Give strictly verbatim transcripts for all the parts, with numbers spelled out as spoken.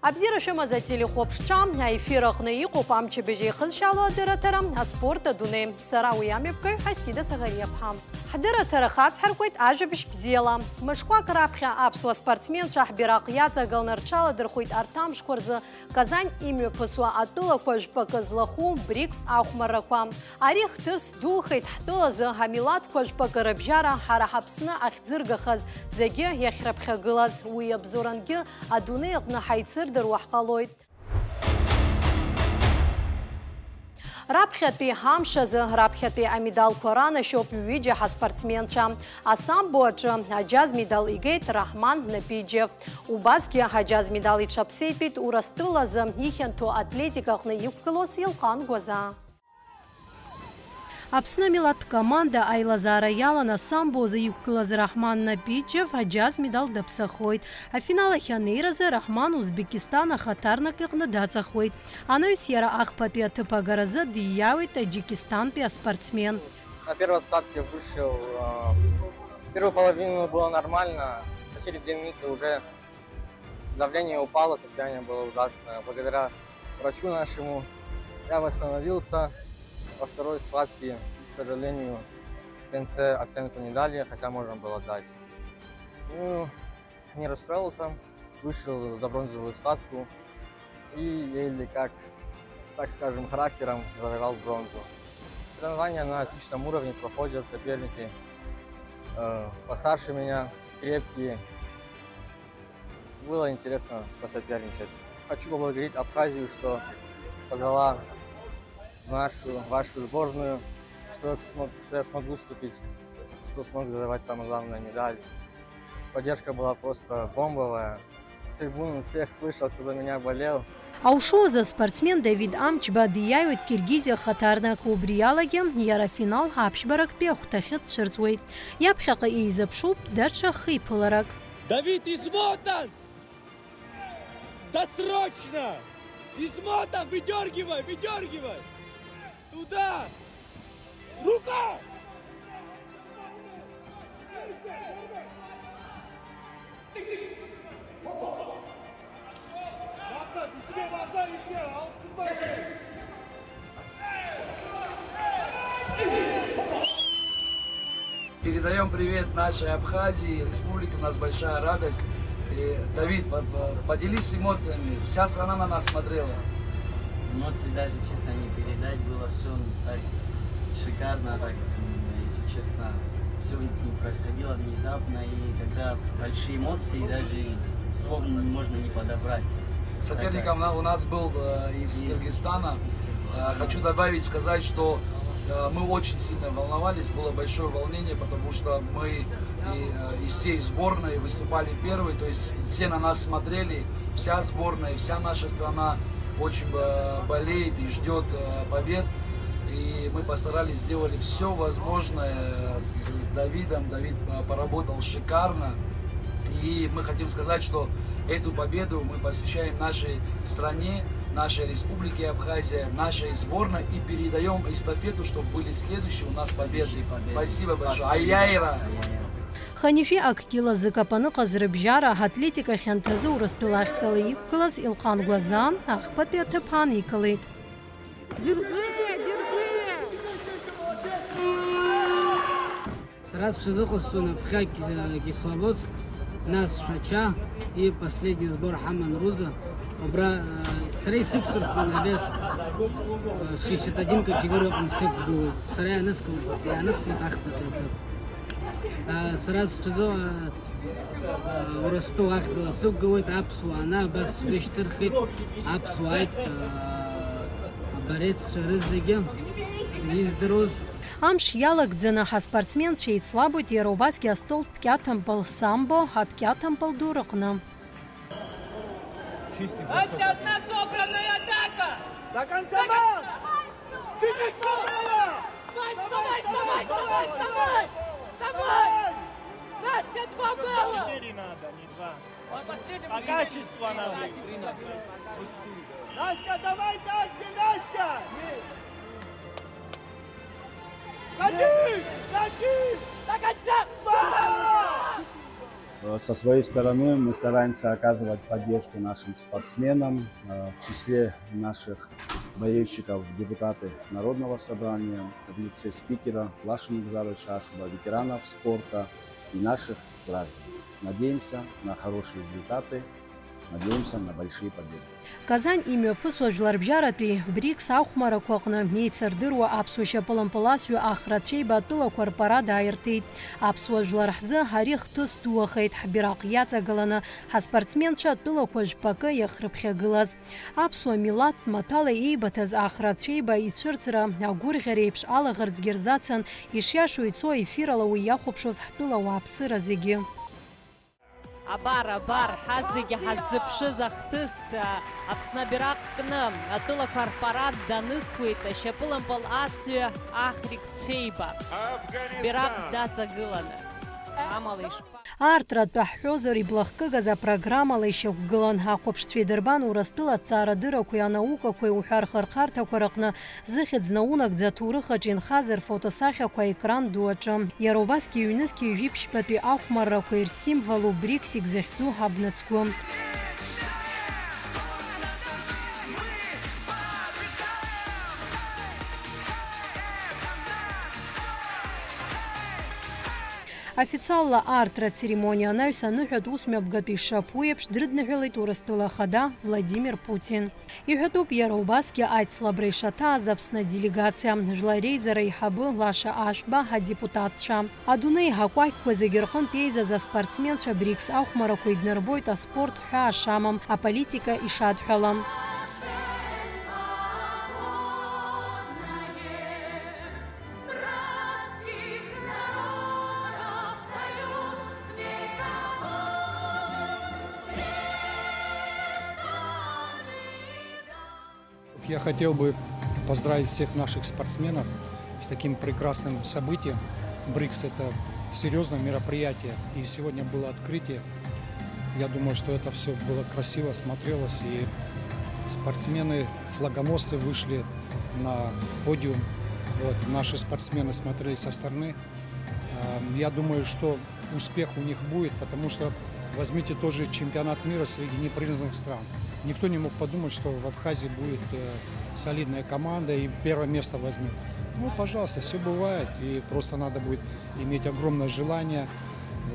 Абзиара шәымаз ателехәаԥшцәа, аефир аҟны иҟоуп амчыбжь еихызшьало адырраҭара, аспорт адунеи. Сара уи амҩаԥгаҩ Ҳасида Саӷариаԥҳа. Ҳдырраҭара хацҳаркуеит ажәабжь бзиала. Мышқәак раԥхьа аԥсуа спортсменцәа ҳбираҟ иаҵагыланы рҽаладырхәит арҭ амшқәа рзы Казань имҩаԥысуа атәылақәа жәпакы злахәу БРИКС ахәмаррақәа. Ари хҭыс духеит ҳтәылазы, амилаҭқәа жәпакы рыбжьара ҳара ҳаԥсны ахьӡыргахаз, зегьы иахьрыԥхьагылаз. Уи абзоурангьы адунеи аҟны ҳаицырдыруа ҳҟалоит. Раԥхьатәи амш азы раԥхьатәи амедалқәа ранашьоуп ҩыџьа ҳаспортсменцәа. Асамбо аҿы аџьаз медал игеит Раҳман Напиџьев. Убасгьы аџьаз медал иҽаԥсеитәит Урыстәылазы ихьанҭоу атлетика аҟны иқәгылоз Елҟан Гәазаа. Аԥсны амилаҭтә команда аилазаара иалан асамбо азы иқәгылаз Раҳман Напиџьев аџьаз медал даԥсахоит. Афинал ахь анеиразы Раҳман Узбекистан ахаҭарнак иҟны даҵахоит. Анаҩс иара ахԥатәи аҭыԥ агаразы дииаауеит Таџьикистантәи аспортсмен. На первой схватке вышел, э, первую половину было нормально, последние две минуты уже давление упало, состояние было ужасное. Благодаря врачу нашему я восстановился. Во второй схватке, к сожалению, в конце оценку не дали, хотя можно было дать. Ну, не расстроился, вышел за бронзовую схватку и еле как, так скажем, характером завоевал бронзу. Соревнования на отличном уровне проходят, соперники, э, постарше меня, крепкие. Было интересно посоперничать. Хочу поблагодарить Абхазию, что позвала в нашу, вашу сборную, что я смог, что я смог выступить, что смог завоевать самую главную медаль. Поддержка была просто бомбовая. С трибун всех слышал, кто за меня болел. Аушоу азы аспортсмен Давид Амчба дииааиуеит Киргизиа хаҭарнак, убри алагьы иара афинал аԥшьбарактәи ахәҭахьы дцәырҵуеит. Иаԥхьаҟа еизыԥшуп даҽа хиԥыларак. Давид измотан! Досрочно! Измотан! Выдергивай, выдергивай! Туда! Рука! Передаем привет нашей Абхазии, республике. У нас большая радость. И, Давид, по- по- поделись эмоциями. Вся страна на нас смотрела. Эмоции даже, честно, не передать. Было все так шикарно, так, м, если честно. Все происходило внезапно, и когда большие эмоции, даже слов можно не подобрать. Соперником на- у нас был, э, из Киргизстана. Э, хочу добавить, сказать, что, э, мы очень сильно волновались, было большое волнение, потому что мы и, э, из всей сборной выступали первые, то есть все на нас смотрели, вся сборная, вся наша страна очень, э, болеет и ждет, э, побед. И мы постарались, сделали все возможное с, с Давидом. Давид, э, поработал шикарно. И мы хотим сказать, что эту победу мы посвящаем нашей стране, нашей республике Абхазия, нашей сборной и передаем эстафету, чтобы были следующие у нас победы. Спасибо большое. Аяйра! Хынҩажәи акы кило зыкапаныҟаз рыбжьара атлетика хьанҭазы Урыстәыла ахьӡала иқәгылаз Елҟан Гәазаа ахԥатәи аҭыԥ ааникылеит. Держи, держи! Сара сҽазыҟасҵон аԥхьа Ки- Кисловодск, нас Шәача, и последний сбор ҳаман Руза. Убра, э, сара исықәсырхәон абес, э, шестьдесят один категориаҟны сықәгылоит. Сара иааныскылт, иааныскылт ахԥатәи аҭыԥ. Э, сара сҽазы, э, Урыстәыла ахьӡала сықәгылоит, аԥсуаа ана абас сгәы ишьҭырхит, аԥсуаа ааит, аа, абореццәа рызегьы издыруаз. Амш иалагӡаны ҳаспортсменцәа еицлабуеит иара убасгьы астолтә кьаҭампыл самбо, акьаҭампыл ду рыҟны. Настя, одна собранная атака! До конца! До конца! Давай, давай, давай, давай, давай! Вставай! Настя, два балла! Четыре надо, не два. По последнему. По качеству надо. Три надо. Настя, давай дальше, Настя! Садись! Садись! До конца! Два! Э, Со своей стороны мы стараемся оказывать поддержку нашим спортсменам, э, в числе наших болельщиков депутаты Народного собрания в лице спикера Лаша Мугзаровича Ашуба, ветеранов спорта и наших граждан. Надеемся на хорошие результаты, надеемся на большие победы. Казань имҩаԥысуа жәларбжьаратәи БРИКС ахәмарақәа аҟны еицырдыруа аԥсуа шьапылампыласҩы Ахра Цәеиба атәылақәа рпарад ааиртит. Аԥсуа жәлар ҳзы ари хҭыс дуахеит, ҳбираҟ иаҵагыланы ҳаспортсменцәа атәылақәа жәпакы иахрыԥхьагылаз. Аԥсуа милаҭ маҭәала еибыҭаз Ахра Цәеиба ицәырҵра агәырӷьара еиԥш алаӷырӡгьы рзацын, ишиашоу ицо ефирала уи иахәаԥшуаз ҳтәыла ауааԥсыра зегьы. Абар, абар, ҳазегьы ҳаззыԥшыз ахҭыс, а, Аԥсны абираҟ кны атәылақәа рпарад данысуеит ашьапылампыл асҩы Ахрик Цәеиба. Бираҟ даҵагыланы. Амала ишԥа- Аартратәы ҳҳәозар, иблахкыгаз апрограммала ишьақәгылан, ахәаԥшцәа идырбан Урыстәыла аҭҵаарадырақәеи анаукақәеи уҳәа рхырхарҭақәа рыҟны Зыхьӡ наунагӡа аҭоурых аҿы инхаз рфотосахьақәа аекран ду аҿы. Иара убасгьы ҩнызқь ҩажәи ԥшьбатәи ахәмаррақәа ирсимволуп БРИКС-ик захьӡу абнацгәы. Официалла аартра ацеремониа анаҩс аныҳәатә усмҩаԥгатә ишаԥу еиԥш дрыдныҳәалеит Урыстәыла Ахада Владимир Путин. Иҳәатәуп иара убасгьы аицлабра ишаҭааз Аԥсны аделегациа, Жәлар Реизара аиҳабы Лаша Ашәба, адепутатцәа. Адунеи ҳакәакьқәа зегьы рҟынтә еизаз аспортсменцәа БРИКС ахәмарақәа иднарбоит аспорт ҳәаа шамам, аполитика ишадҳәалам. Я хотел бы поздравить всех наших спортсменов с таким прекрасным событием. БРИКС — это серьёзное мероприятие, и сегодня было открытие. Я думаю, что это всё было красиво, смотрелось, и спортсмены, флагоносцы вышли на подиум. Вот, наши спортсмены смотрели со стороны. Эм, я думаю, что успех у них будет, потому что возьмите тоже чемпионат мира среди непризнанных стран. Никто не мог подумать, что в Абхазии будет, э, солидная команда и первое место возьмёт. Ну, пожалуйста, всё бывает, и просто надо будет иметь огромное желание.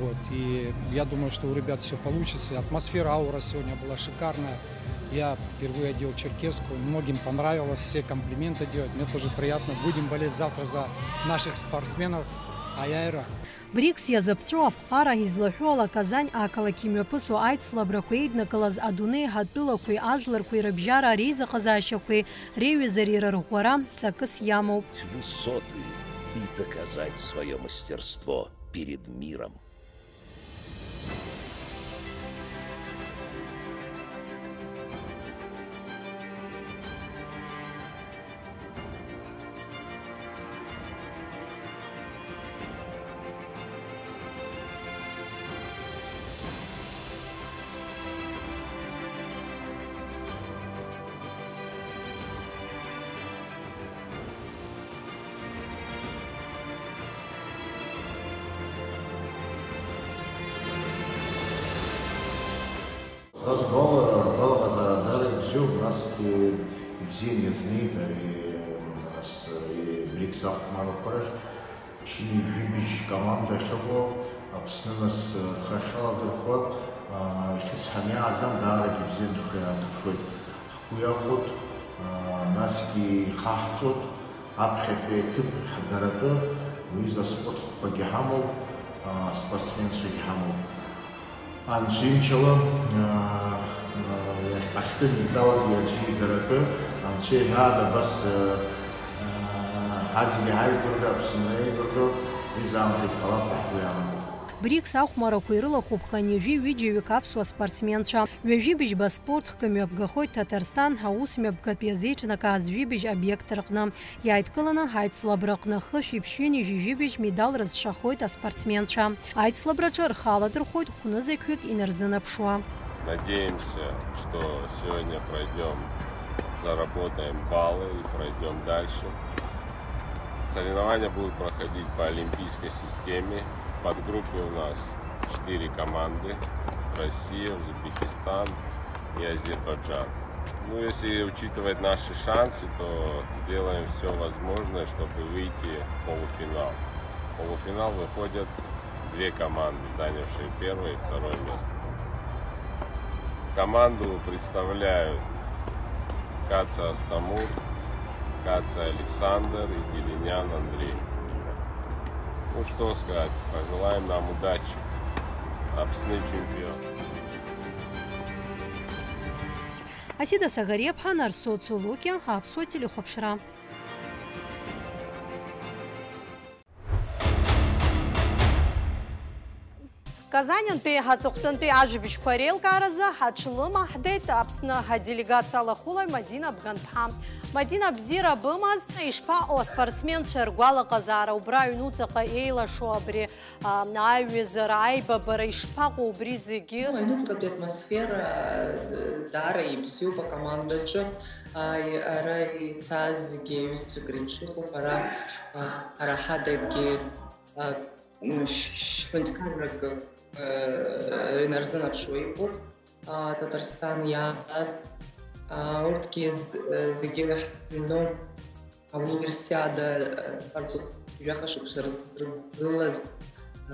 Вот, и я думаю, что у ребят всё получится. Атмосфера, аура сегодня была шикарная. Я впервые одел черкеску, многим понравилось, все комплименты делают. Мне тоже приятно. Будем болеть завтра за наших спортсменов. Аиааира! БРИКС иазыԥҵәоу аԥҟара излаҳәо ала, Казань ақалақь имҩаԥысуа аицлабрақәа еиднакылаз адунеи ҳатәылақәеи ажәларқәеи рыбжьара реизыҟазаашьақәеи реиҩызареи рырӷәӷәара ҵакыс иамоуп. Высоты и доказать своё мастерство перед миром. Сара сгәала-, сгәалаҟазаара даара ибзиоуп, насгьы ибзианы иазнеит ари, нас, БРИКС ахәмаррақәа рахь. Ԥшьынҩажәибжь команда ахьыҟоу Аԥсны, нас, рхы ахьаладырхәуа, а, ихьысҳаны иааӡам, даарагьы ибзианы рхы иаадырԥшуеит. Ҳгәы иахәоит, а, насгьы ихаҳҵоит, аԥхьатәи аҭыԥ ҳгаратәы, уҩыза аспорт хкқәагьы ҳамоуп, а, аспортсменцәагьы ҳамоуп. Анцәа имчала, аа, аа, иахьтәи ахьтәы медалгьы аӡәы игаратәы, Анцәа иҳәаада абас, аа, аа, ҳазегьы ҳаигәырӷьо, Аԥсынра еигәырӷьо, уи заамҭагь ҟалап ҳәа ҳгәы иаанагоит. БРИКС ахәмарақәа ирылахәуп хынҩажәи ҩыџьаҩык аԥсуа спортсменцәа. Ҩажәи быжьба спорт хкы мҩаԥгахоит Ҭаҭарсҭан аус мҩаԥгатә иазеиҿнакааз жәибжь обиект рҟны. Иааидкыланы аицлабраҟны хышәи ԥшьынҩажәи жәибжь медал рызшахоит аспортсменцәа. Аицлабраҿы рхы аладырхәоит хәнызқьҩык инарзынаԥшуа. Надеемся, что сегодня пройдём, заработаем баллы и пройдём дальше. Соревнования будут проходить по олимпийской системе. В подгруппе у нас Четыре команды: Россия, Узбекистан и Азербайджан. Ну, если учитывать наши шансы, то сделаем всё возможное, чтобы выйти в полуфинал. В полуфинал выходят две команды, занявшие первое и второе место. Команду представляют Каца Астамур, Каца Александр и Делинян Андрей. Ну, что сказать, пожелаем нам удачи. Аԥсны чемпион. Асида Сагариаԥҳа, Нарсо Цолокиа, Аԥсуа телехәаԥшра. Казаньынтәи аҵыхәтәантәи ажәабжьқәа реилкааразы ҳаҽлымаҳдеит Аԥсны аделегациа алахәылаҩ Мадина Бганԥҳа. Мадина, бзиара бымаз, ишԥаҟоу аспортсменцәа ргәалаҟазаара убра аҩнуҵаҟа еилашоу абри, а, аҩызара, аибабара, ишԥаҟоу убри зегьы? Аҩныҵҟатәи атмосфера, а, д-, даара ибзиоуп акомандаҿы. А, и-, ара ицаз зегьы аҩызцәа реиԥш иҟоуп, ара, а, ҳара ҳадагьы, а, М, шә-, шә-, ҳәынҭқаррак, э, инарзынаԥшуа иҟоуп, а, Татарстан иааз, а, урҭгьы з-, э, зегьы иаҳҭынроуп, ауниверсиада, э, ҟарҵоз жәаха шықәса рзы-, рыдгылаз,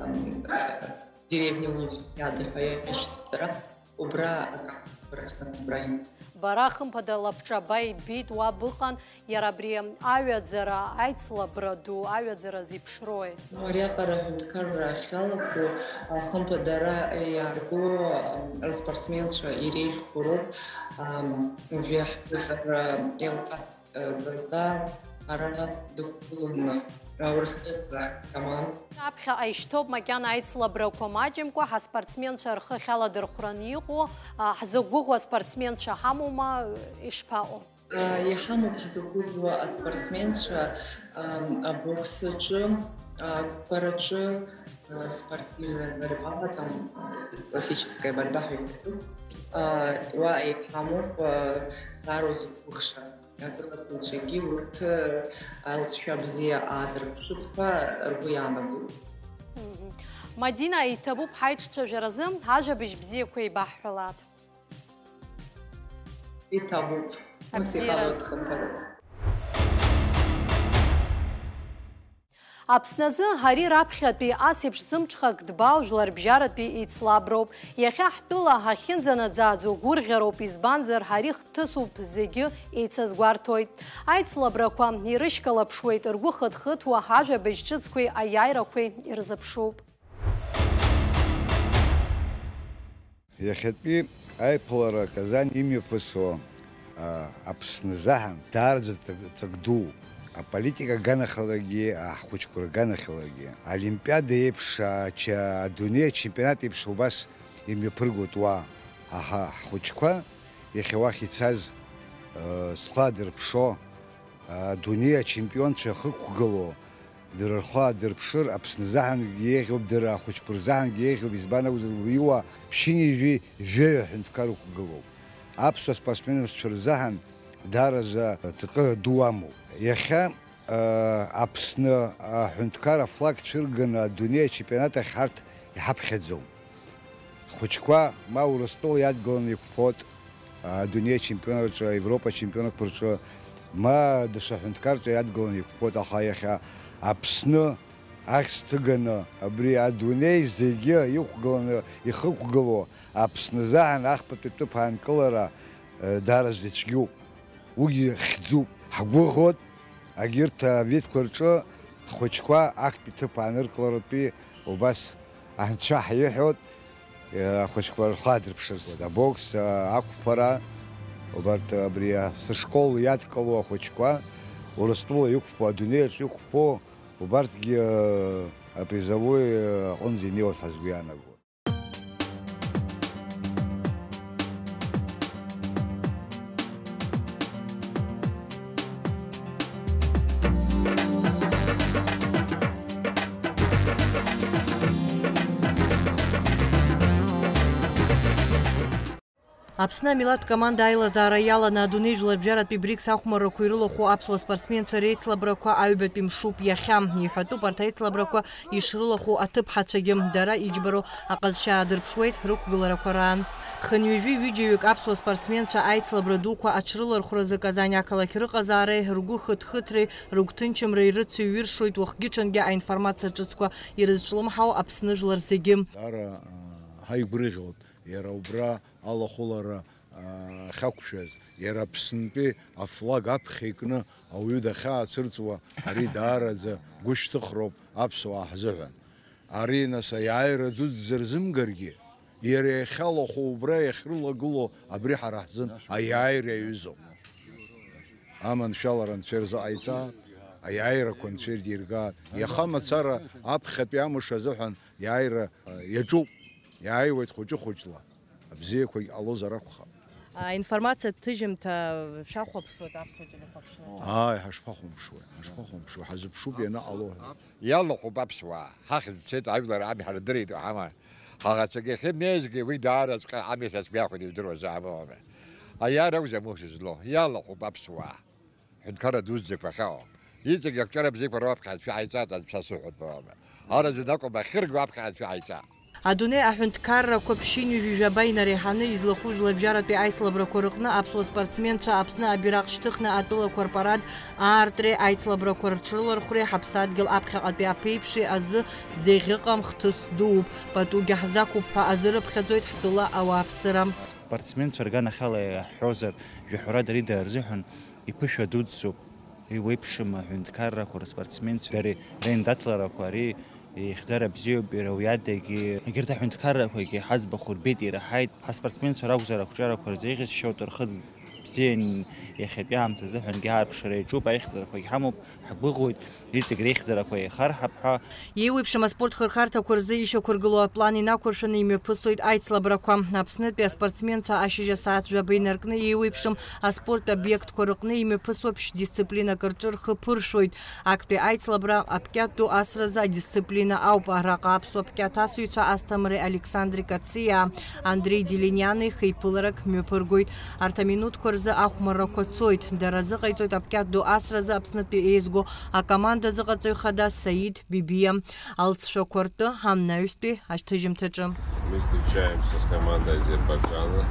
ам, э, деревня универсиада ҳәа иашьҭоуп дара. Убра акы, убра, убра. Бара, хымԥада, лабҿаба ибеит, уа быҟан, иара абри аҩаӡара, аицлабра ду аҩаӡара зеиԥшрои? Ариаҟара аҳәынҭқарра ахьалахәу, а, хымԥада, ара иаарго, ам, рспортсменцәа иреиӷьқәоу роуп, ам, жәаҳәа еилкаап. Дырҵа ара дықәгыланы, Урыстәыла команда. Аԥхьаҟа ишьҭоуп макьана аицлабрақәа маҷымкәа, ҳаспортсменцәа рхы ахьаладырхәраны иҟоу, а, ҳзықәгәыӷуа аспортсменцәа ҳамоума, ишԥаҟоу? А, иҳамоуп ҳзықәгәыӷуа аспортсменцәа, ам, абокс аҿы, а, ақәԥараҿы, а, спортивная борьба, там, а, классическая борьба ҳәа иҳәатәуп. А, уа иҳамоуп, а, даара узықәгәыӷша. Азыҟаҵаҩцәагьы урҭ алҵшәа бзиа аадырԥшып ҳәа ргәы иаанагоит. Мгм. Мадина, иҭабуп ҳаиҿцәажәаразы, ажәабжь бзиақәа еибаҳҳәалааит. Иҭабуп. Ус абзиараз. Ихалоит, хымԥада. Аԥсны азы ари раԥхьатәи ас еиԥш зымҽхак дбаау жәларбжьаратәи еицлаброуп. Иахьа ҳтәыла ҳахьынӡанаӡааӡо гәырӷьароуп, избанзар, ари хҭысуп, зегьы еицазгәарҭоит. Аицлабрақәа ирышьклаԥшуеит, ргәы хыҭ-хыҭуа ажәабжь ҿыцқәеи аиааирақәеи ирзыԥшуп. Иахьатәи аиԥылара Казан имҩаԥысуа, а, Аԥсны азыҳәан даараӡа ҵак, ҵак дууп. Аполитика аганахьалагьы, а, ҳхәыҷқәа рганахьалагьы. Олимпиада еиԥш, а, ча-, адунеи ачемпионат еиԥш убас имҩаԥыргоит уа. Аҳа, ҳхәыҷқәа иахьа уахь ицаз, а, зхы адырԥшо, адунеи ачемпионцәа ахықәгылоу, дара рхы аадырԥшыр, Аԥсны азыҳәангьы еиӷьуп, дара ахәыҷқәа рзыҳәангьы еиӷьуп, избан акәзар, уи уа ԥшьынҩажәи жәаҩа ҳәынҭқар ықәгылоуп. Аԥсуа спортсменцәа рзыҳәан даараӡа ҵакы ду амоуп. Иахьа, ыы, Аԥсны аҳәынҭқар афлаг цәырганы адунеи ачемпионат ахь ҳарҭ иҳаԥхьаӡом. Ҳхәыҷқәа ма Урыстәыла иадгыланы иқәԥоит, адунеи ачемпионраҿы, Европа ачемпионатқәа рҿы, ма даҽа ҳәынҭқарҿы иадгыланы иқәԥоит, аха иахьа Аԥсны ахьӡ ҭыганы абри адунеи зегьы иқәгыланы ихықәгылоу Аԥсны азыҳәан ахԥатәи ҭыԥ аанкылара, э, даараӡа ицәгьоуп. Уигьы хьӡуп. Ҳгәыӷуеит, егьырҭ авидқәа рҿы ҳхәыҷқәа актәи ҭыԥ ааныркыларатәи убас Анцәа ҳиҳәоит, э, ахәыҷқәа рхы аадырԥшырц. Абокс, э, ақәԥара, убарҭ абри, э, сышкол иадкылоу ахәыҷқәа, Урыстәыла иқәԥо, адунеи аҿы иқәԥо, убарҭгьы, э, апризовой, э, аҟынӡа инеиуеит ҳәа сгәы иаанагоит. Аԥсны амилаҭтә команда аилазаара иаланы адунеи жәларбжьаратәи БРИКС ахәмаррақәа ирылахәу аԥсуа спортсменцәа реицлабрақәа аҩбатәи мшуп иахьа. Иҳәатәуп арҭ аицлабрақәа ишрылахәу аҭыԥҳацәагьы. Дара иџьбароу аҟазшьа аадырԥшуеит рықәгыларақәа раан. Хынҩажәи ҩыџьаҩык аԥсуа спортсменцәа аицлабра дуқәа аҽрылархәразы Казань ақалақь рыҟазаареи ргәы хыҭхыҭреи рыгәҭынчымреи рыцыҩиршоит уахгьы-ҽынгьы аинформациа ҿыцқәа ирызҿлымҳау Аԥсны жәлар зегьы. Даара, а, ҳаигәырӷьоит иара убра алахәылара, а, ахьақәшәаз, иара Аԥснытәи афлаг аԥхьа икны ауаҩы дахьаацәырҵуа, ари даараӡа гәышьҭыхроуп аԥсуаа ҳзыҳәан. Ари, нас, аиааира дуӡӡа рзымгаргьы, иара иахьалахәу убра иахьрылагылоу абри ҳара ҳзын аиааира иаҩызоуп. Аманшәалара Анцәа ирзыҟаиҵааит, аиааирақәа Анцәа ирдиргааит. Иаха мацара аԥхьатәи амш азыҳәан иааира, а, иаҿуп, иааиуеит хәыҷы-хәыҷла. Абзиақәагь ҟалозар акәхап. Аинформациатә ҭыжьымҭа шәахәаԥшуеит аԥсуа телехәаԥшра? Ааи, ҳашԥахәамԥшуеи, ҳашԥахәамԥшуеи, ҳазыԥшуп ианаҟало ҳәа. Иалахәуп аԥсуаа, ҳахьӡ цеит, ажәлар ами ҳардырит уҳама. Ҳаӷацәагьы ахьымнеизгьы уи даараҵәҟьа амҩахьаҵәҟьа иахәеит, ижәдыруазаап, ауама. Аиааира акәзар амш злоу, иалахәуп аԥсуаа. Ҳәынҭқарра дуӡӡақәа ахьаҟоу. Иҵегь ақәҿиара бзиақәа руаԥхьа Анцәа ҳаиҵаат, Анцәа суҳәоит, бауама. Аразы акәым, ахьырго аԥхьа Анцәа ҳаиҵа. Адунеи аҳәынҭқаррақәа ԥшьынҩажәи жәаба инареиҳаны излахәу жәларбжьаратәи аицлабрақәа рыҟны аԥсуа спортсменцәа Аԥсны абираҟ шьҭыхны атәылақәа рпарад аартреи аицлабрақәа рҽрылархәреи ҳаԥсадгьыл аԥхьаҟатәи аԥеиԥши азы зеиӷьыҟам хҭыс дууп. Патугьы ҳзақәуп ҳәа азы рыԥхьаӡоит ҳтәыла ауааԥсыра. Спортсменцәа рганахьала иаҳҳәозар, жәаҳәарада ари дара рзыҳәан иԥышәа дуӡӡоуп. Еиуеиԥшым аҳәынҭқаррақәа рспортсменцәа, дара реиндаҭларақәа, ари ихьӡара бзиоуп, иара уи адагьы, егьырҭ аҳәынҭқаррақәагьы ҳаӡбахә рбеит, ираҳаит. Ҳаспортсменцәа ракәзар, ақәҿиарақәа рзеиӷьасшьоит, рхы бзиан, иахьатәи аамҭазыҳәангьы аарԥшра иаҿуп, аихьӡарақәагь ҳамоуп, ҳгәыӷуеит, иҵегь реихьӡарақәа еихарҳап ҳәа. Еиуеиԥшым аспорт хырхарҭақәа рзы ишьақәыргылоу аплан инақәыршәаны имҩаԥысуеит аицлабрақәа. Аԥснытәи аспортсменцәа ашьыжь асааҭ жәаба инаркны еиуеиԥшым аспорттә обиектқәа рыҟны имҩаԥысуа ԥшь дисциплинак рҿы рхы ԥыршәоит. Актәи аицлабра апкьаҭ ду асразы адисциплина ауп. Араҟа аԥсуа пкьаҭ асыҩцәа Асҭамыри Александри Кациаа, Андреи Делиниани хеиԥыларак мҩаԥыргоит. Арҭ аминуҭқәа рзы ахәмаррақәа цоит. Дара азыҟаиҵоит апкьаҭ ду асразы Аԥснытәи еизго акоманда азыҟаҵаҩ хада Саид Бибиа. Алҵшәақәа ртәы ҳамнаҩстәи ашьҭыжьымҭаҿы. Мы встречаемся с командой Азербайджана.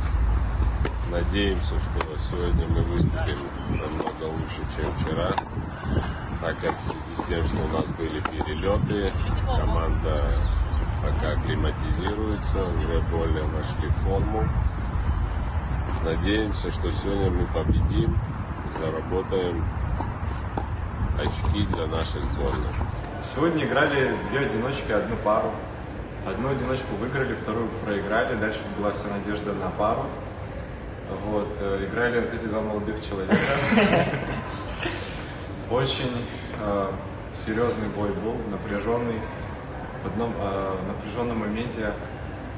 Надеемся, что сегодня мы выступим намного лучше, чем вчера, так как в связи с тем, что у нас были перелеты, команда пока акклиматизируется, уже более вошли в форму. Надеемся, что сегодня мы победим, заработаем очки для нашей сборной. Сегодня играли две одиночки, одну пару. Одну одиночку выиграли, вторую проиграли. Дальше была вся надежда на пару. Вот, э, играли вот эти два молодых человека. Очень, э, серьёзный бой был, напряжённый. В одном, э, напряжённом моменте,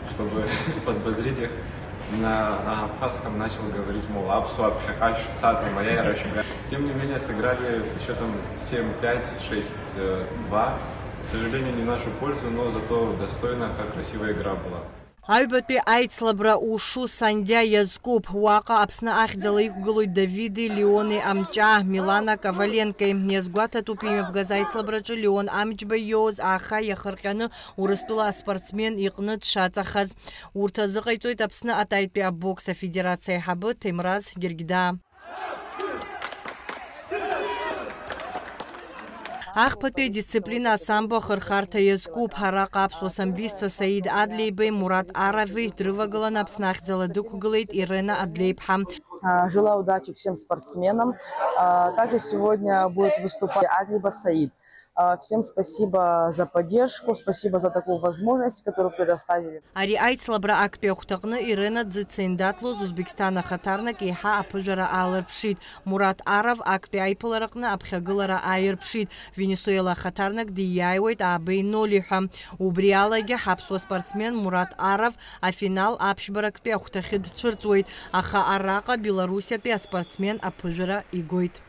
чтобы подбодрить их, на, на абхазском начал говорить, мол, «Аԥсуаа ԥхьаҟа шәца», там, «Аиааира шәымгар». Тем не менее, сыграли со счётом семь пять, шесть два. К сожалению, не в нашу пользу, но зато достойно, как красивая игра была. Аҩбатәи аицлабра ушу Сандиа иазкуп. Уаҟа Аԥсны ахьӡала иқәгылоит Давиди Леони Амҷаа, Милана Коваленкеи. Иазгәаҭатәуп имҩаԥгаз аицлабраҿы Леон Амҷба иоуз ааха иахырҟьаны Урыстәыла аспортсмен иҟны дшаҵахаз. Урҭ азыҟаиҵоит Аԥсны атаитәи абокс афедерациа аиҳабы Ҭемраз Гергьдаа. Ахԥатәи адисциплина асамбо ахырхарҭа иазкуп. Араҟа аԥсуа самбистцәа Саид Адлеибеи Мурат Арави дрывагыланы Аԥсны ахьӡала дықәгылеит Ирена Адлеиԥҳа. А, желаю удачи всем спортсменам. А, также сегодня будет выступать Адлиба Саид. А, всем спасибо за поддержку, спасибо за такую возможность, которую предоставили. Ари аицлабра актәи ахәҭаҟны Ирена дзыцеиндаҭлоз Узбекистан ахаҭарнак еиҳа аԥыжәара аалырԥшит. Мурат Арав актәи аиԥылараҟны аԥхьагылара ааирԥшит. Венесуела ахаҭарнак дииааиуеит аабеи ноли ҳәа. Убри алагьы ҳаԥсуа спортсмен Мурат Арав афинал аԥшьбарактәи ахәҭахьы дцәырҵуеит, аха араҟа Белоруссиатәи аспортсмен аԥыжәара игоит.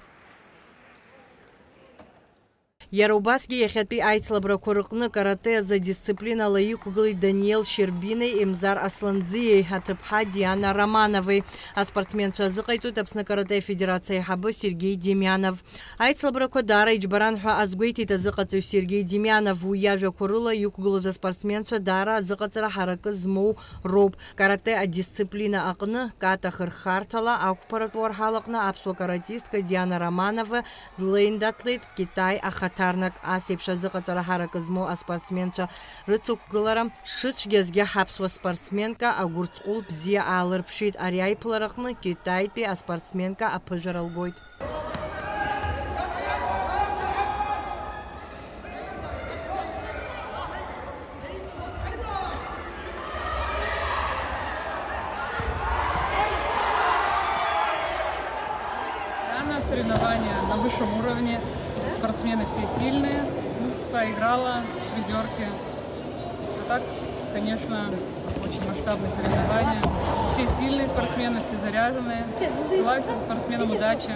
Иара убасгьы иахьатәи аицлабрақәа рыҟны каратэ азы адисциплинала иқәгылеит Даниел Щербинеи Емзар Асланӡиеи аҭыԥҳа Диана Романовеи. Аспортсменцәа азыҟаиҵоит Аԥсны каратэ афедерациа аиҳабы Сергеи Демьянов. Аицлабрақәа даара иџьбаран ҳәа азгәеиҭеит азыҟаҵаҩ Сергеи Демьянов. Уи иажәақәа рыла иқәгылоз аспортсменцәа даара азыҟаҵара ҳаракы змоу роуп. Каратэ адисциплина аҟны ката хырхарҭала ақәԥаратә уарҳал аҟны аԥсуа каратистка Диана Романова длеиндаҭлеит Китай ахаҭарнак. Ас еиԥш азыҟаҵара ҳаракы змоу аспортсменцәа рыцықәгылара шыцәгьазгьы ҳаԥсуа спортсменка агәырҵҟәыл бзиа аалырԥшит. Ари аиԥылараҟны Китаитәи аспортсменка аԥыжәара лгоит. Реально соревнования на высшем уровне, спортсмены все сильные, ну, проиграла призерке. А так, конечно, очень масштабные соревнования. Все сильные спортсмены, все заряженные. Желаю всем спортсменам удачи.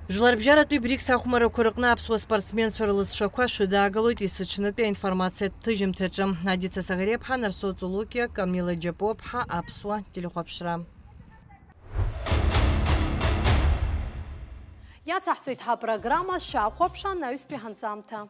Жәларбжьаратәи БРИКС ахәмарақәа рыҟны аԥсуа спортсменцәа рлызшәақәа шәыдаагалоит есыҽнытәи аинформациатә ҭыжьымҭаҿы. Адица Саӷериаԥҳа, Нарсо Цулукиа, Камила Џьапуаԥҳа, Аԥсуа телехәаԥшра. Иацаҳҵоит ҳапрограмма, шәахәаԥш анаҩстәи ҳанҵамҭа.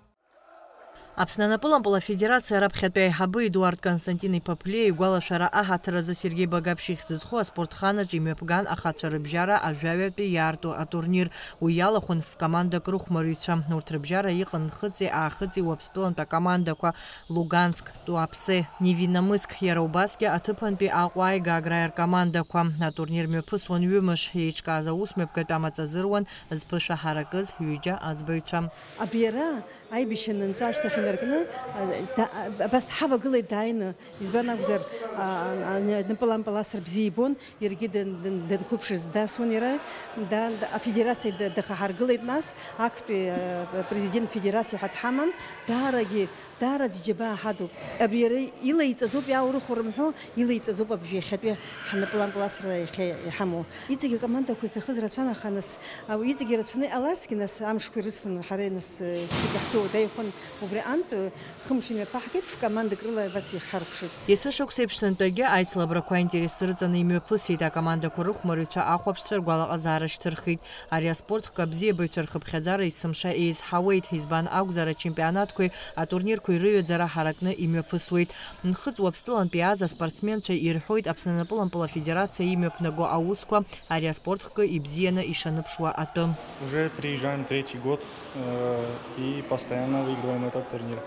Аԥсны анапылампыл афедерациа раԥхьатәи аиҳабы Едуард Константин-иԥа Ԥлиа игәалашәара аҳаҭыр азы Сергеи Багаԥшь ихьӡ зху аспортханаҿ имҩаԥган ахацәа рыбжьара ажәаҩатәи иаарту атурнир. Уи иалахәын ф-командак рыхәмарҩцәа. Урҭ рыбжьара иҟан Нхыҵи Аахыҵи Уаԥстәылантә акомандақәа, Луганск, Туапсе, Невинномысск, иара убасгьы аҭыԥантәи Аҟәааи Гаграи ркомандақәа. Атурнир мҩаԥысуан ҩымш, еиҿкааз аусмҩаԥгатә амаҵ азыруан зԥышәа ҳаракыз ҩыџьа аӡбаҩцәа. Абри ара аибашьра анынҵәа ашьҭахь инаркны, а, да-, а, абас дҳавагылеит дааины. Избан акәзар, а, а, напылампыл асра бзиа ибон, иаргьы дан-, дан-, данқәыԥшыз дасуан иара. Да-, да-, афедерациа да-, дахаҳаргылеит нас, актәи, а, президент федерациа ҳәа дҳаман, даарагьы, даара џьабаа ҳадуп. Абри иара илаиҵаӡоуп, иааурыхуа рымҳәо, илаиҵаӡоуп абжәы иахьатәи ҳнапылампыл асра иахьа иҳамоу. Иҵегьы акомандақәа зҭахыз рацәан, аха нас, а, иҵегьы рацәаны иҟаларцгьы, нас амшқәа ирыцлон, ҳара нас, э, ҿык иаҳҵәыуо даихәан, убри антә, э, хымш имҩаԥаҳгеит, ф-командак рыла абас иҳаркәшеит. Есышықәса еиԥш сынтәагьы аицлабрақәа аинтерес рыҵаны имҩаԥысит. Акомандақәа рыхәмарҩцәа ахәаԥшцәа ргәалаҟазаара шьҭырхит. Ари аспорт хкы абзиабаҩцәа рхыԥхьаӡара есымша еизҳауеит, избан акәзар, ачемпионатқәеи атурнирқәеи рыҩаӡара ҳаракны имҩаԥысуеит. Нхыҵ Уаԥстәылантәи иааз аспортсменцәа ирҳәоит Аԥсны анапылампыл афедерациа имҩаԥнаго аусқәа ари аспорт хкы ибзианы ишаныԥшуа атәы. Уже приезжаем третий год, э, и постоянно выигрываем этот турнир.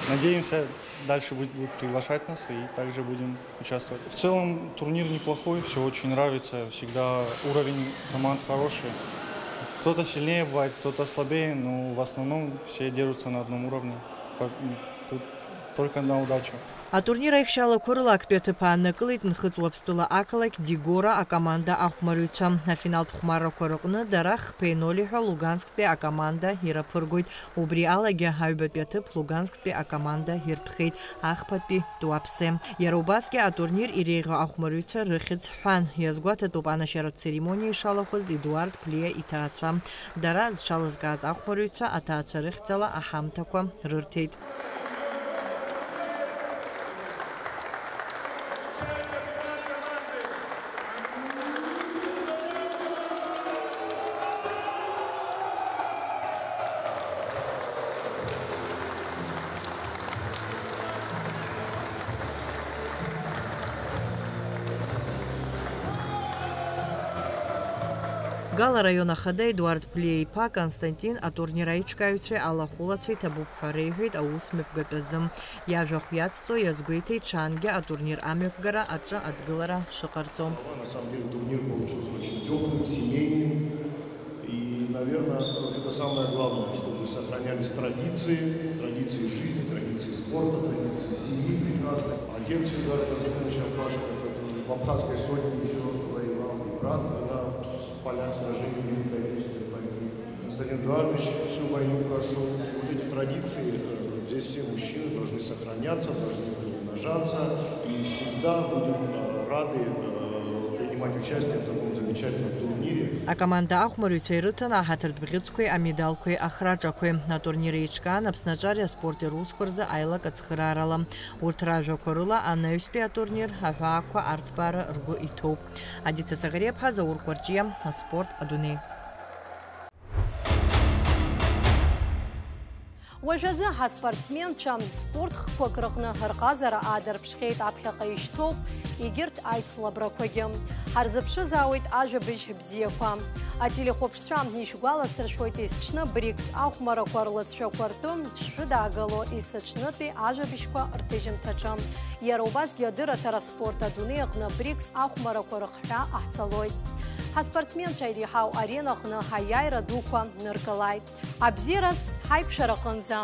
Надеемся, дальше будут приглашать нас, и также будем участвовать. В целом турнир неплохой, все очень нравится. Всегда уровень команд хороший. Кто-то сильнее бывает, кто-то слабее, но в основном все держатся на одном уровне. По- Тут только на удачу. Атурнир аихшьалақәа рыла актәи аҭыԥ ааннакылеит Нхыҵ Уаԥстәыла ақалақь Дигора акоманда ахәмарҩцәа. Афиналтә хәмаррақәа рыҟны дара хԥеи ноль ҳәа Лугансктәи акоманда ираԥыргоит. Убри алагьы аҩбатәи аҭыԥ Лугансктәи акоманда иртәхеит, ахԥатәи Туапсе. Иара убасгьы атурнир иреиӷьу ахәмарҩцәа рыхьӡ ҳәан. Иазгәаҭатәуп, анашьаратә церемониа ишалахәыз Едуард Ԥлиа иҭаацәа. Дара зҽалызкааз ахәмарҩцәа аҭаацәа рыхьӡала аҳамҭақәа рырҭеит. Гала араион ахада Едуард Ԥлиа-иԥа Константин атурнир аиҿкааҩцәеи алахәылацәеи ҭабуп ҳәа реиҳәеит аус мҩаԥгатәазы. Иажәахә иацҵо иазгәеиҭеит ҽаангьы атурнир амҩаԥгара аҿы адгылара шыҟарҵо. На самом деле турнир получился очень тёплым, семейным. И, наверное, вот это самое главное, чтобы сохранялись традиции, традиции жизни, традиции спорта, традиции семьи прекрасной. Отец Федора Константиновича Пашина, который в Абхазской сотне ещё воевал, и брат, когда в полях сражений Великой Отечественной войны. Константин Эдуардович всю войну прошёл. Вот эти традиции, э, здесь все мужчины должны сохраняться, должны приумножаться. И всегда будем, э, рады, э, принимать Принимать участие в таком замечательном турнире. Акоманда ахәмарҩцәа ирыҭан аҳаҭыртә бӷьыцқәеи амедалқәеи ахраҿақәеи. Атурнир еиҿкаан Аԥсны аҿари аспорти русқәа рзы аилак ацхыраарала. Урҭ ражәақәа рыла анаҩстәи атурнир аҳәаақәа арҭбаара ргәы иҭоуп. Адица Саӷариаԥҳа, Заур Кәарҷиа, аспорт адунеи. Уажәазы ҳаспортсменцәа спорт хкқәак рыҟны рҟазара аадырԥшхьеит, аԥхьаҟа ишьҭоуп егьырҭ аицлабрақәагьы. Ҳарзыԥшызаауеит ажәабжь бзиақәа. Ателехәаԥшцәа, ишәгәаласыршәоит, есҽны БРИКС ахәмарақәа рлыҵшәақәа ртәы шшәыдаагало есыҽнытәи ажәабжьқәа рҭыжьымҭаҿы. Иара убасгьы адырраҭара спорт адунеи аҟны БРИКС ахәмарақәа рыхҳәаа ҟаҳҵалоит. Ҳаспортсменцәа иреиҳау аренаҟны аиааира дуқәа ныркылааит. Абзиараз, ҳаиқәшәараҟынӡа!